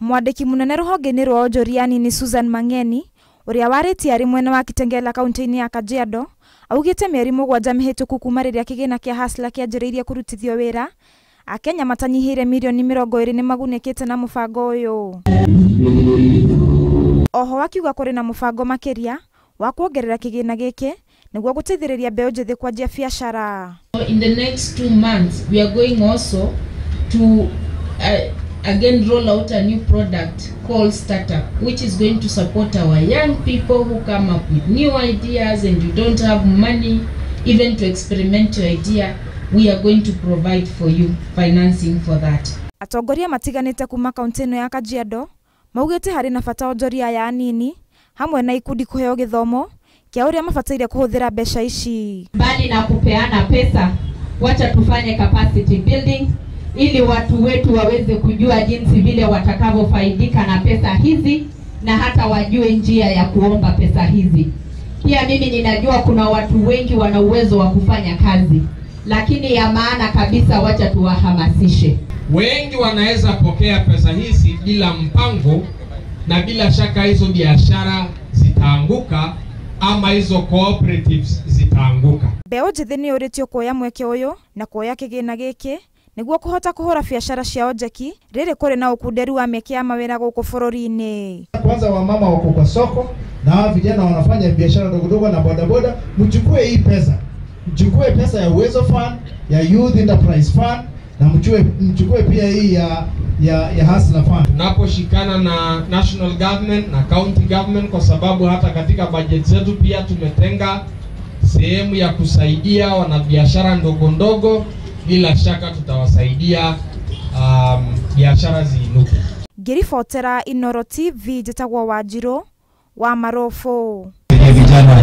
Mwandĩki munene rũhonge-inĩ rwa onjoria anini Susan Mang'eni ũrĩa warĩtie arĩ mwena wa Kitengela kaunti-inĩ ya Kajiado augĩte mĩeri 7 mĩhĩtũku kuma rĩrĩa kĩgĩna kĩa Hustler kĩanjĩrĩirie kũrutithio wĩra Akenya matanyihĩire mirioni 20 nĩ magunĩkĩte na mũbango ũyũ. Oho akiuga kũrĩ na mũbango makĩria wa kuongerera kĩgĩna gĩkĩ nĩguo gũteithĩrĩria mbeũ njĩthĩ kwanjia biacara. In the next 2 months we are going also to again roll out a new product called Startup, which is going to support our young people who come up with new ideas and you don't have money even to experiment your idea. We are going to provide for you financing for that. Atongoria matiganĩte kuma kaunti ĩno ya Kajiado maugĩte harĩ na bata onjoria aya anini hamwe na ikundi kũheo gĩthomo kĩa ũrĩa mabataire kũhũthĩra mbeca ici. Mbali na kupeana pesa, wacha tufanye capacity building ili watu wetu waweze kujua jinsi vile watakavyofaidika na pesa hizi na hata wajue njia ya kuomba pesa hizi. Pia mimi ninajua kuna watu wengi wana uwezo wa kufanya kazi, lakini ya maana kabisa wacha tuwahamasishe. Wengi wanaweza pokea pesa hizi bila mpango, na bila shaka hizo biashara zitaanguka ama hizo cooperatives zitaanguka. Mbeũ njĩthĩ nĩ yũrĩtio kuoya mweke ũyũ na kuoya kĩgĩna gĩkĩ nĩguo kũhota kũhũra biacara ciao njeki rĩrĩ kũrĩ na ũkunderu wa mĩeke ya mawĩra gũkũ bũrũri-inĩ. Kwanza wamama wako kwa soko na hawa vijana wanafanya biashara ndogo ndogo na bodaboda, mchukue hii pesa. Mchukue pesa ya Uwezo Fund, ya Youth Enterprise Fund na mchukue pia hii ya Hustler Fund. Tunaposhikana na national government na county government, kwa sababu hata katika budget zetu pia tumetenga sehemu ya kusaidia wanabiashara ndogo ndogo, bila shaka tutawasaidia biashara ziinuke. Ngĩribotera Inooro TV njĩtagwo Wanjirũ wa Marũbũ. Vijana.